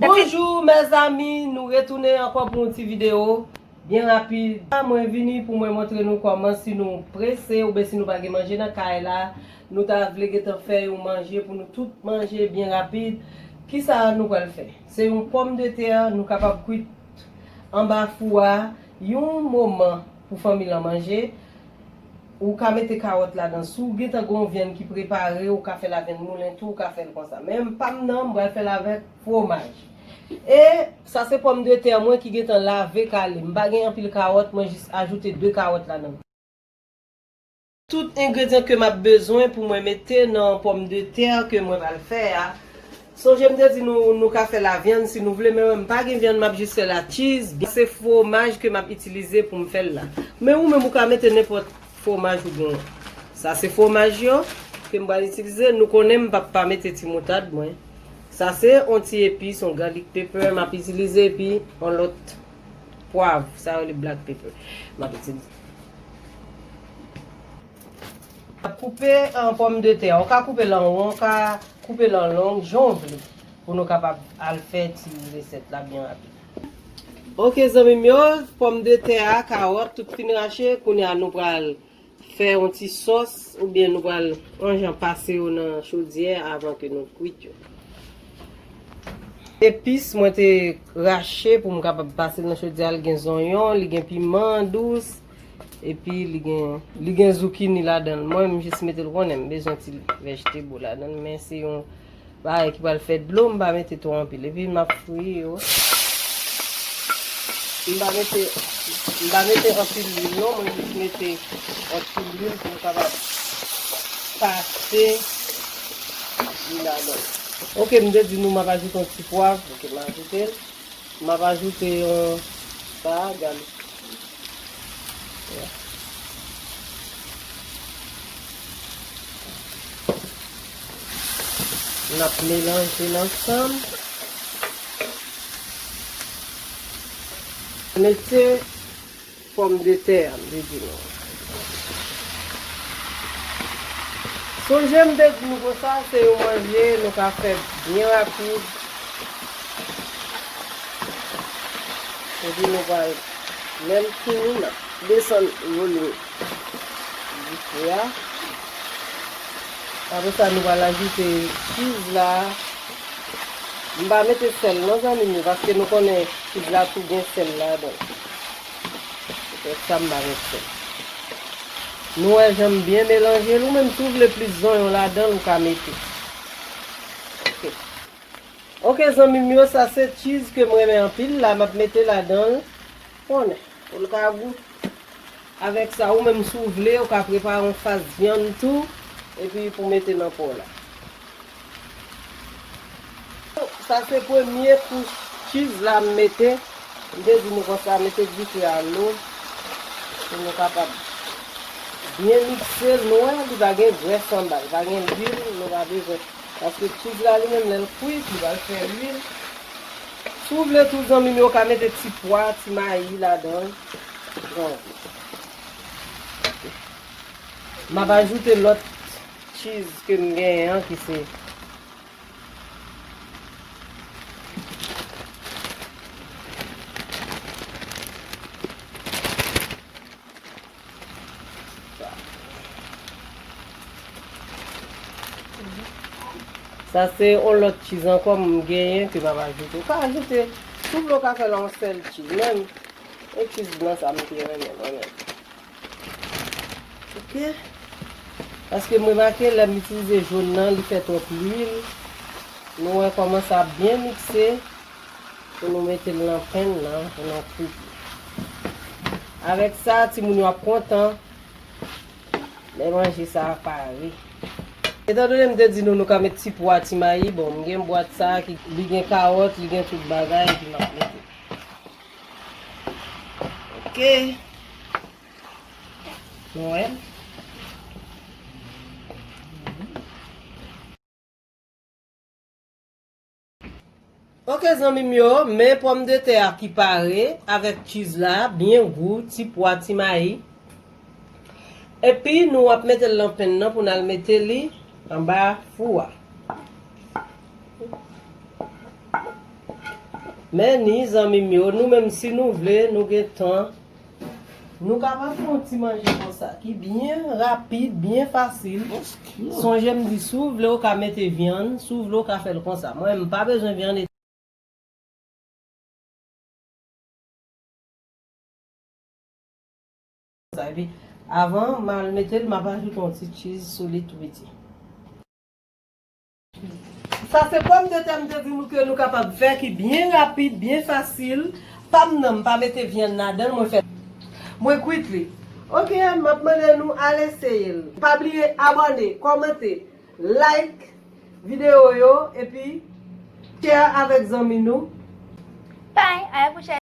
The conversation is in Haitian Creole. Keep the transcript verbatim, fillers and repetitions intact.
Bonjou, mezanmi, nou retounen ankò pou yon ti videyo byen rapid. Mwen vini pou mwen montre nou kòman, si nou prese oubyen si nou pa gen manje nan kay la, nou ta vle gentan fè yon manje pou nou tout manje byen rapid. Kisa nou pral fè? Se yon pòmdetè, nou kapab kwit anba fou a yon moman pou fanmi lan manje. Ou ka mete kawòt ladan. Si w gentan gen yon vyann ki prepare, ou ka fè l avyann moulen tou, ou ka fè l konsa. Men pa m nan, m pral fè l avèk fwomaj. E sa se pòmdetè mwen ki gentan lave kale. M pa gen anpil kawòt, mwen jis ajoute de kawòt ladan. Tout engredyan ke m ap bezwen pou mwen mete nan pòmdetè ke mwen pral fè a. Sonje m te di nou, nou ka fè l a vyann si nou vle, men mwen m pa gen vyann, m ap jis fè l a cheese. Se fwomaj ke m ap itilize pou m fè l la. Men ou menm ou ka mete nenpòt fwomaj ou gen. Sa se fwomaj yo ke m pral itilize. Nou konnen m p ap pa mete ti moutad mwen. Sa se yon ti epis, yon garlic pepper m ap itilize, epi yon lòt pwav, sa yo rele black pepper. M ap itilize. Koupe, an, pòmdetè a. Ou ka koupe l an won, ou ka koupe l an long, jan w vle, pou nou kapab al fè ti resèt la byen rapid. Oke, zanmi m yo, pòmdetè a, kawòt, tout fin rache. Kounye a, nou pral fè yon ti sòs, oubyen nou pral yon jan pase yo nan chodyè avan ke nou kwit yo. Epis, mwen te rache pou m kapab pase l nan chodyè a, li gen zonyon, li gen piman dous, epi li gen, li gen zoukini ladan l. Mwen, m jis mete l konnen m bezwen ti vegetable ladan l, men se yon bagay ki pral fè dlo, m pa mete twò anpil. Epi m ap fri yo. M pa mete, m pa mete anpil lwil non, mwen jis mete yon ti lwil pou m kapab pase li ladan. Oke, m te di nou m ap ajoute yon ti pwav. Oke, m ajoute l. M ap ajoute yon sa, gade. N ap melanje l ansanm. Mete pòmdetè a, m te di nou. Sonje m te di nou konsa, se yon manje nou ka fè byen rapid. Epi nou pral, lè l fini, n ap desann volim dife a. Apre sa, nou pral ajoute cheese la. M pa mete sèl non, zanmi m yo, paske nou konnen cheese la tou gen sèl ladan l. Se pou sa m pa met sèl. Nou wè jan m byen melanje l. Ou menm, si w vle plis zonyon ladan l, ou ka mete. Oke. Oke, zanmi m yo, sa se cheese ke m renmen anpil la, m ap mete ladan l. Konnen, pou l ka gou. Avèk sa, ou menm, si w vle, ou ka prepare yon fas vyann tou, epi pou mete nan po w la. Sa se premye kouch cheese la m mete. M te di nou konsa, mete dife a lo pou nou kapab byen mikse l. Nou wè, li pa gen grès anba l, pa gen lwil, nou pa bezwen. Paske cheese la li menm, lè l kwit, li pral fè lwil. Si w vle tou, zanmi m yo, w ka mete ti pwa, ti mayi ladan l. Jan w vle. M ap ajoute lòt cheese ke m genyen an, ki se Sa se yon lòt cheese ankò m genyen ke m ap ajoute. Ou ka ajoute, si w vle, ou ka fè l an yon sèl cheese. Men, e cheese blan sa m pi renmen mwen menm. Oke. Paske m remake, lè m itilize jòn nan, li fè twòp lwil. Nou wè kòman sa byen mikse. Pou nou mete l nan penn nan, pou nou kwit li. Avèk sa, timoun yo ap kontan lè manje sa a pare. Etandone m te di nou, nou ka met ti pwa, ti mayi, bon, m gen bwat sa a ki, li gen kawòt, li gen tout bagay, epi m ap mete. Oke. Nou wè. Oke, zanmi m yo, men pòmdetè a ki pare avèk cheese la, byen gou, ti pwa, ti mayi. Epi nou ap mete l nan penn nan pou n al mete li anba fou a. Men ni zanmi m yo, nou menm si nou vle, nou gen tan, nou kapab fè yon ti manje konsa ki byen rapid, byen fasil. Sonje m di, si w vle, ou ka mete vyann, si w vle, ou ka fè l konsa. Mwen, m pa bezwen vyann. Sa, epi, avan m al mete l, m ap ajoute yon ti cheese sou li tou piti. Sa se pòmdetè m te di nou ke nou kapab fè ki byen rapid, byen fasil. Pa m nan, m pa mete vyann ladan l, mwen fè, mwen kwit li. Ok, m ap mande nou al eseye l. Pa bliye abòne, kòmante, like videyo yo, epi share avèk zanmi nou. Bye, a la pwochèn.